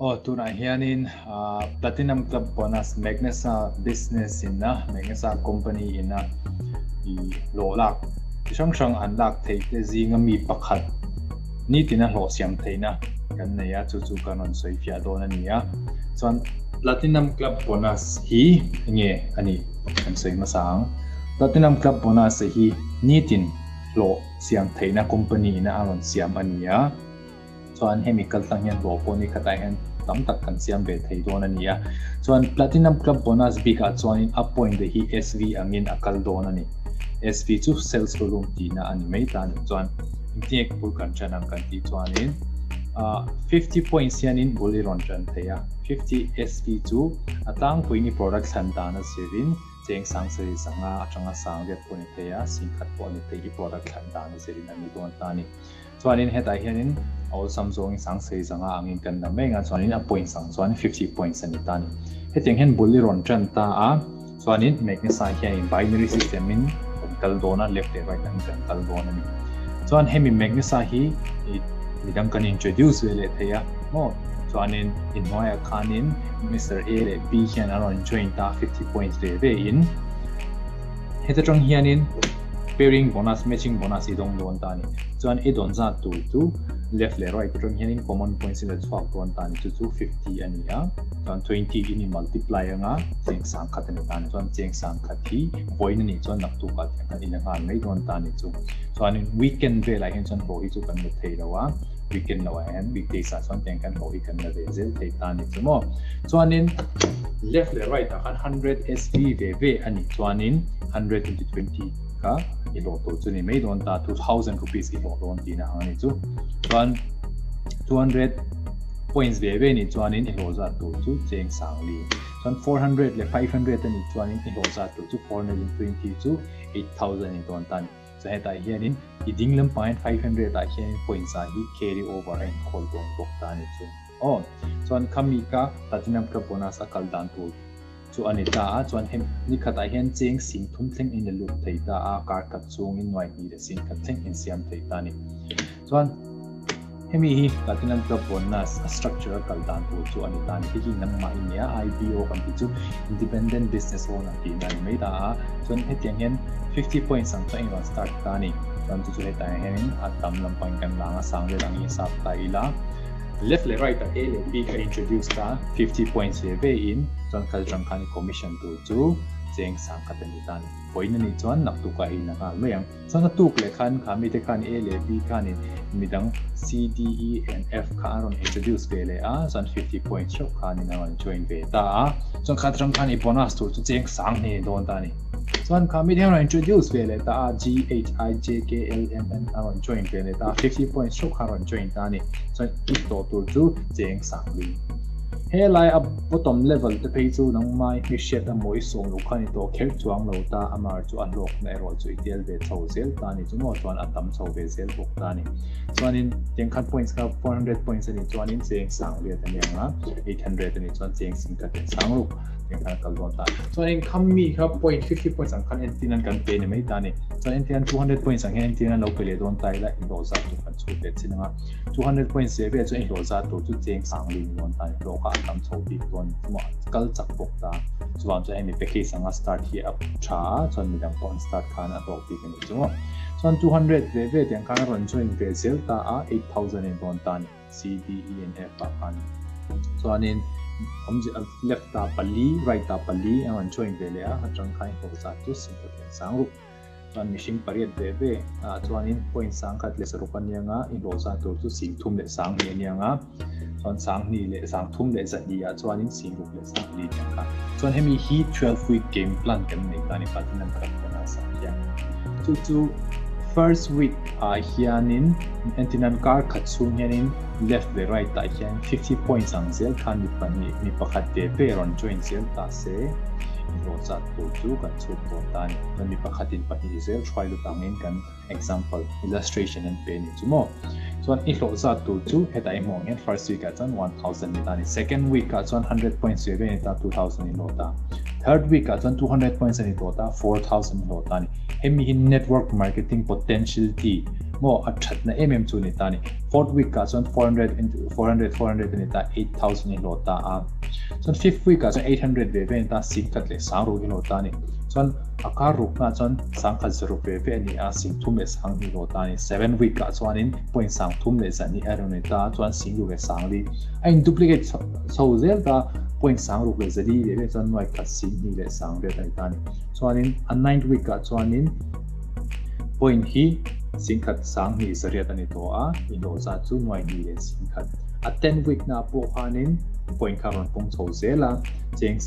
Aw tunah hianin Platinum Club Bonus Magnesa Business ina Magnesa Company ina i hlawh lak chi hrang hrang an lak theih te zinga mi pakhat nitina hlawh siam theihna kan nei a, chu chu kan rawn sawi fiah dawn a ni a. Chuan Platinum Club Bonus hi enge a nih kan sawi hmasa ang. Platinum Club Bonus hi nitin hlawh siam theihna company ina a rawn siam a ni a. Chuan hemi kaltlang hian hlawh pawh ni khatah hian tam tak kan siam ve thei dawn a ni a. Chuan Platinum Club Bonus bikah chuanin a point te hi SV angin a kal dawn a ni. SV chu sales volume tihna a ni mai ta a ni. Chuan engtinge bul kan ṭan ang kan tih chuanin 50 points hianin bul i rawn ṭan thei a. 50 SV chu a tlangpuiin i product thlan dan a zirin cheng sang sarih sanga atanga sang riat pawh a ni thei a, singkhat pawh a ni thei i product thlan dan a zirin a ni dawn ta a ni. Chuanin hetah hianin a awlsam zawngin sangsei zanga angin kan la mek a, chuanin a points ang chuan 50 points a ni ta a ni. Hetiang hian bul i rawn tan ta a, chuanin Magnesa hianin binary system in kan kal dawn a, left leh right angin kan kal dawn a ni. Chuan hemi Magnesa hi midang kan introduce ve leh thei a maw? Chuanin inhnuaiah khanin Mister A leh B hian an rawn join ta 50 points ve ve in. Heta tang hianin pairing bonus, matching bonus i dawng dawn ta a ni. Chuan i dawn zat tur chu left leh right atang hianin common points i la chhuak dawn ta a ni. Chu chu 50 a ni a, chuan 20 in i multiply anga cheng sang khat a ni ta a ni. Chuan cheng sang khat hi vawiin a nih chuan naktukah tiang khan i la nghal mai dawn ta a ni chu. Chuanin weekend velah hian chuan hlawh hi chu kan la thei lo a, weekend loah hian weekdays ah chuan tiang khan hlawh hi kan la ve zel thei ta a ni chu maw. Chuanin left leh right ah khan 100 SV ve ve a nih chuanin 100 into 20 kha i hlawh tur chu ni mai dawn ta, ₹2000 i hlawh dawn tihna ang a ni chu. Chuan 200 points ve ve nih chuanin i hlawh zat tur chu cheng sang li. Chuan 400 leh 500 a nih chuanin i hlawh zat tur chu 420 chu 8000 i dawn ta a ni. Chuan hetah hianin i ding lampangin 500 ah hianin points ah hi carry over a inkhawl dawn bawk ta a ni chu. Aw, chuan khami ka Platinum Club bonus a kal dan tur chu a ni ta a, chuan hem ni khatah hian cheng sing thum thleng in la lut thei ta a, kar khat chungin nuai hnih leh sing khat thleng in siam thei ta a ni. Chuan hemi hi Platinum Club bonus a structure a kal dan tur chu a ni ta a ni. Hei hi nangmah i nia, IBO kan tih chu Independent Business Owner tihna a ni mai ta a, chuan hetiang hian 50 points ang chuan in rawn start ta a ni. Chuan chu chu hetah hianin a tam lampangin kan lang a, sang vel angin i sap ta ila. Left leh right ah A leh B kha introduce ta, 50 points ve ve in, chuan kal tang khan i commission tur chu cheng sang khat a ni ta a ni. Vawiin a nih chuan naktuk ah hi na nghal mai ang. Chuan a tuk leh khan kha mite khan A leh B khanin midang C, D, E and F kha an rawn introduce ve leh a, chuan 50 points theuh khanin an rawn join ve ta a. Chuan kha atang khan i bonus tur chu cheng sang hne dawn ta a ni. Chuan kha mite an rawn introduce ve leh ta a, G, H, I, J, K, L, M, N a rawn join ve leh ta a, 50 points theuh kha a rawn join ta a ni. Chuan i hlawh tur chu cheng sang li. Helai a bottom level te phei chu nangmai mi hriat a mawi sawm loh kha ni tawh kher chuang lo ta, amar chu a hlawkna erawh chu i tel ve chho zel ta a ni chu maw, chuan a tam chho ve zel bawk ta a ni. Chuanin tiang khan points kha 400 points a nih chuanin cheng sang riat a ni ang a, 800 a nih chuan cheng sing khat leh sang ruk tiang khan a kal dawn ta. Chuanin khami kha point 50 points ang khan entir nan kan pe ni mai ta a ni. Chuan entir nan 200 points ang hian entir nan lo pe leh dawn ta ila inhlawh zat tur kan chhut leh chin ang a. 200 points ve ve chu inhlawh zat tur chu cheng sang li ni dawn ta a ni. Hlawh kha a tam chho bik dawn maw kal chak bawk ta. Chuvang chuan hemi package anga start hi a tha a, chuan midang pawh an start khan a hlawk bik a ni chu maw. Chuan 200 ve ve tiang khan a rawn join ve zel ta a, 8000 in dawn ta a ni, C, D, E and F ah khan. Chuanin awmzia left ah pali, right ah pali a rawn join ve leh a, atang khan inhlawh zat chu simple hian sang rup. Chuan mihring pariat ve ve ah chuanin point sang khat leh saruk a niang a, inhlawh zat tur chu sing thum leh sang hnih a niang a, chuan sang hnih leh sang thum leh zahnih ah chuanin sing ruk leh sang li aniang kha. Chuan hemi hi 12 week game plan kan nei ta a ni, Platinum Club bonus ah hian. Chu chu first week ah hianin entirnan kar khat chhung hianin left leh right ah hian 50 points ang zel khan mi pahnih mi pakhat ve ve rawn join zel ta se inhlawh zat tur chu kan chhut dawn ta a ni. Chuan mi pakhatin pahnih zel hruai lut angin kan example, illustration an pe a nih chu maw. Chuan i hlawh zat tur chu hetah i hmuh ang hian first week ah chuan 1000 ni ta a ni. Second week ah chuan 100 points ve ve a ni ta, 2000 i hlawh ta. Third week ah chuan 200 points a ni tawh ta, 4000 i hlawh ta a ni. Hemi hi network marketing potentiality Maw a thatna em em chu ni ta ni. Fourth week ah chuan 400 into 400 400 ani ta 8000 i hlawh ta a. Chuan fifth week ah chuan 800 ve ve ani ta singkhat leh sangruk i hlawh ta a ni. Chuan a kar ruk hna chuan sangkhat zaruk ve ve ani a, singthum leh sanghnih hlawh ta a ni. Seven week ah chuanin point sangthum leh zahnih a rawn ni ta a, chuan singruk leh sangli a in duplicate chho zel ta, point sangruk leh zali ve ve chuan nuai khat singhnih leh sangriat a ni ta a ni. Chuanin a ninth week ah chuanin point hi singkhat sanghnih zariat a ni tawh a, inhlawh zat chu nuai hnih leh singkhat. A tenth week na pawh khanin point kha a rawn pawng chho zel a, cheng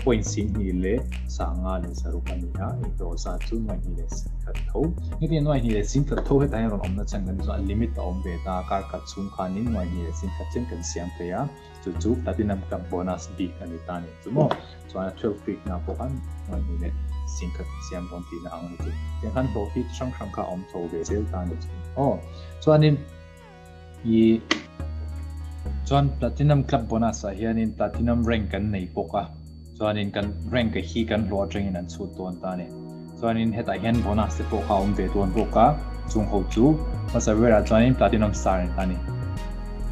point singhnih leh sanga leh zaruk a ni a, inhlawh zat chu nuai hnih leh singkhat tho. Hetiang nuai hnih leh singkhat tho hetah hian rawn awmna chhan kan ni chuan a limit a awm ve ta a, kar khat chhung khanin nuai hnih leh singkhat chen kan siam thei a, chu chu platinum club bonus bik a ni ta a ni chu maw. Chuan a 12 week na pawh khan nuai hnih leh singkhat siam dawn tihna ang a ni chu. Tiang khan hlawh hi chi hrang hrang kha a awm chho ve zel ta a ni chu. Aw, chuanin i chuan platinum club bonus ah hianin platinum rank kan nei bawk a, chuanin kan rank hi kan hlawh atangin an chhut dawn ta a ni. Chuanin hetah hian bonus te pawh kha a awm ve dawn bawk a, chung ho chu hmasa berah chuanin platinum star a ni ta a ni.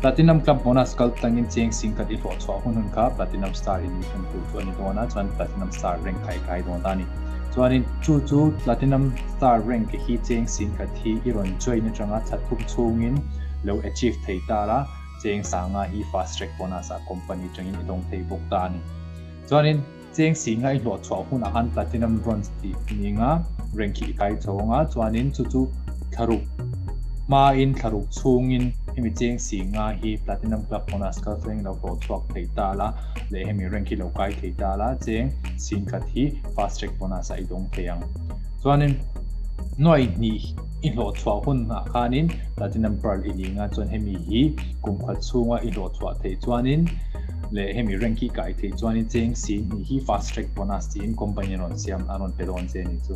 Platinum club bonus kal tlangin cheng singkhat i hlawh chhuah hun hun kha platinum star i nih hun tur chu a ni dawn a, chuan platinum star rank kha i kai dawn ta a ni. Chuanin chu chu platinum star rank hi cheng singkhat hi i rawn join atanga thla thum chhungin lo achieve thei ta la, cheng sanga hi fast track bonus ah company atangin i dawng thei bawk ta a ni. Chuanin cheng singa i hlawh chhuah hunah khan platinum bronze tih ninga rank hi i kai chho anga, chuanin chu chu thlaruk hmain thlaruk chhungin hemi cheng singa hi platinum club bonus kal thleng lo hlawh chhuak thei ta la leh hemi rank hi lo kai thei ta la, cheng singkhat hi fast track bonus ah i dawng thei ang. Chuanin nuai hnih i hlawh chhuah hun ah khanin Platinum Pearl i ning a, chuan hemi hi kum khat chhunga i hlawh chhuah theih chuanin leh hemi rank hi kai theih chuanin cheng si hnih hi fast track bonus tiin company an rawn siam an rawn pe dawn che a ni chu.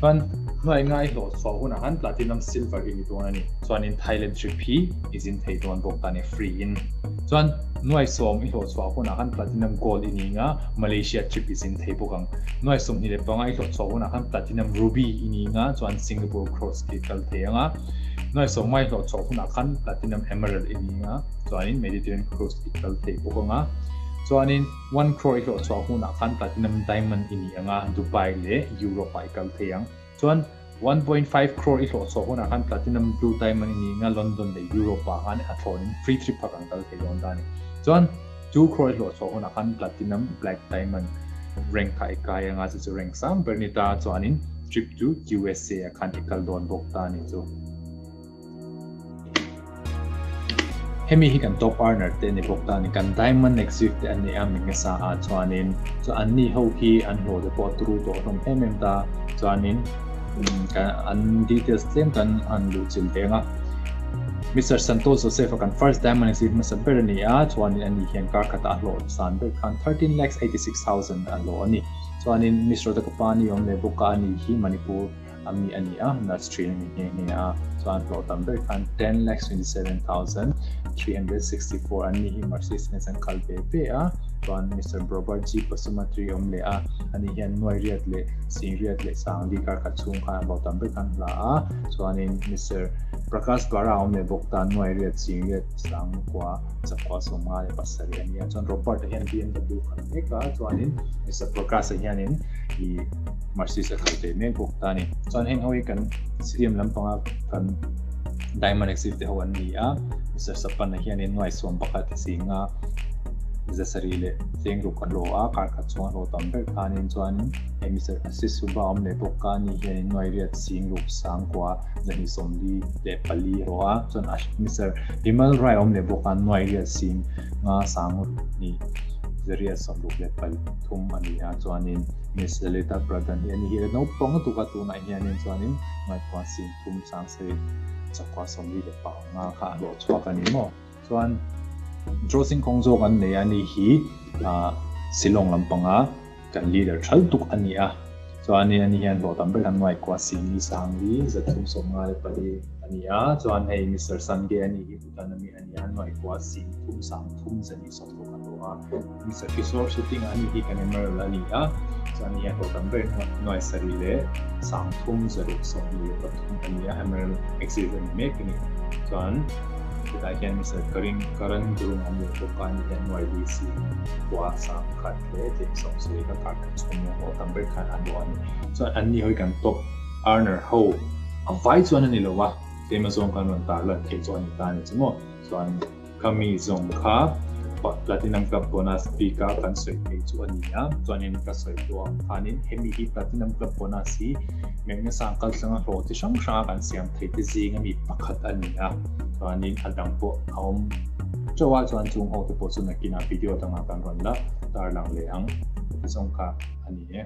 Chuan nuai nga i hlawh chhuah hunah khan Platinum Silver i ni dawn a ni. Chuanin Thailand trip hi i zin thei dawn bawk ta a ni free in. Chuan Nuai sawm i hlawh chhuah hunah khan Platinum Gold i ni nga, Malaysia trip i zin thei bawk ang. Nuai 25 i hlawh chhuah hunah khan Platinum Ruby i ni nga, chuan Singapore Cross khi kal thei ang a. Nuai 15 i hlawh chhuah hunah khan Platinum Emerald i ni nga, chuanin Mediterranean Cruise i kal thei bawk ang a. Chuanin One Crore i hlawh chhuah hunah khan Platinum Diamond i ni ang a, Dubai leh Europe ah i kal thei ang. Chuan 1.5 crore i hlawh chhuah hunah khan Platinum Blue Diamond i ni nga London leh Europe ah khan a thlawnin free trip kha kan kal thei dawn ta a ni. Chuan 2 crore i hlawh chhuah hunah khan Platinum Black Diamond rank kha i kai anga chu chu rank sang ber ni ta chuanin trip chu USA ah khan i kal dawn bawk ta a ni chu. Hemi hi kan top earner te ni bawk ta a ni. Kan diamond exit te an ni a Mingasa ah chuanin chu an ni ho hi an hlawh te pawh a turu tawh hlawm em em ta chuanin an details tlem kan han luh chilh ve ang a. Mister Santos Joseph a kan first diamond exit hmasa ber a ni a chuanin ani hian kar khatah a hlawh san ber khan 13,86,000 a hlawh a ni. Chuanin Miss Rodakapani awm leh bawk a ani hi Manipur a mi a ni a, nurse thin a ni nghe nghe a, chuan hlawh tam ber khan 10,27,364 an ni hi Mercedes Benz an kal ve ve a, chuan Mister Robert G Pasumatri awm leh a, ani hian nuai riat leh sing riat leh sang li kar khat chhung khan hlawh tam ber khan hla a, chuanin Mister Prakash Bara awm leh bawk ta nuai riat sing riat sang kua chakua sawmnga leh pasarih a ni a, chuan Robert-a hian BMW khalh mek a, chuanin Mister Prakash-a hianin ih Mercedes a kal ve mek bawk ta a ni. Chuan heng ho hi kan stadium lampanga kan Diamond Exit te ho an ni a, Mister Sapana hianin nuai suam pakhat zinga zasarih leh cheng ruk a hlawh a, kar khat chhung a hlawh tam ber khanin chuanin hei Mister Ashish Subba awm leh bawk a ni hianin nuai riat sing ruk sangkua zahnih sawmli leh pali a hlawh a, chuan Mister Bimal Rai awm leh bawk a nuai riat sing nga sang ni zariat sawmruk leh pathum a ni a, chuanin Miss Lalita Pradhan hi a ni hi a naupang lutuk a, tunah hianin chuanin ngaihtuah sin thum sang sarih chakua sawmli leh panga kha a hlawh chhuak a ni maw? Chuan Drosing kawng zawk an nei a ni hi Shillong lampanga kan leader tha lutuk a ni a, chuanin ani hian hlawh tam ber kan ngaihkuah singli sangli zathum sawmnga leh pali a ni a, chuan hei Mister Sange a ni hi Bhutan ami a ni a, an ngaih. Nuai kua sing thum sang thum zali 60 a hlawh a. Mister Kishore shooting a ni hi kan Emerald a ni a, chuan ni a hlawh tam ber 7333 a ni a, Emerald Exit a ni mek a ni. Chuan hetah hian Mister Karim Karan Gurung an leh bawk a, ni hian nuai li sing kua sang khat leh cheng 70 ka kar khat chhung nia hlawh tam ber khan an hlawh a ni. Chuan an ni hawi kan top earner ho a vai chuan a ni lo a, tlem azawng kan rawn tarlan theih chu a ni ta a ni chu maw. Chuan Khami zawng kha Platinum Club bonus bika kan sawi theih chu a ni a, chuanin ka sawi tawh ang khanin hemi hi Platinum Club bonus hi mekna sang kaltlanga hlawh chi hrang hranga kan siam theih te zinga mi pakhat a ni a, chuanin a dang pawh a awm teuh a, chuan chung ho te pawh chu nakinah video dangah kan rawn la tarlang leh ang ti zawng kha a ni e.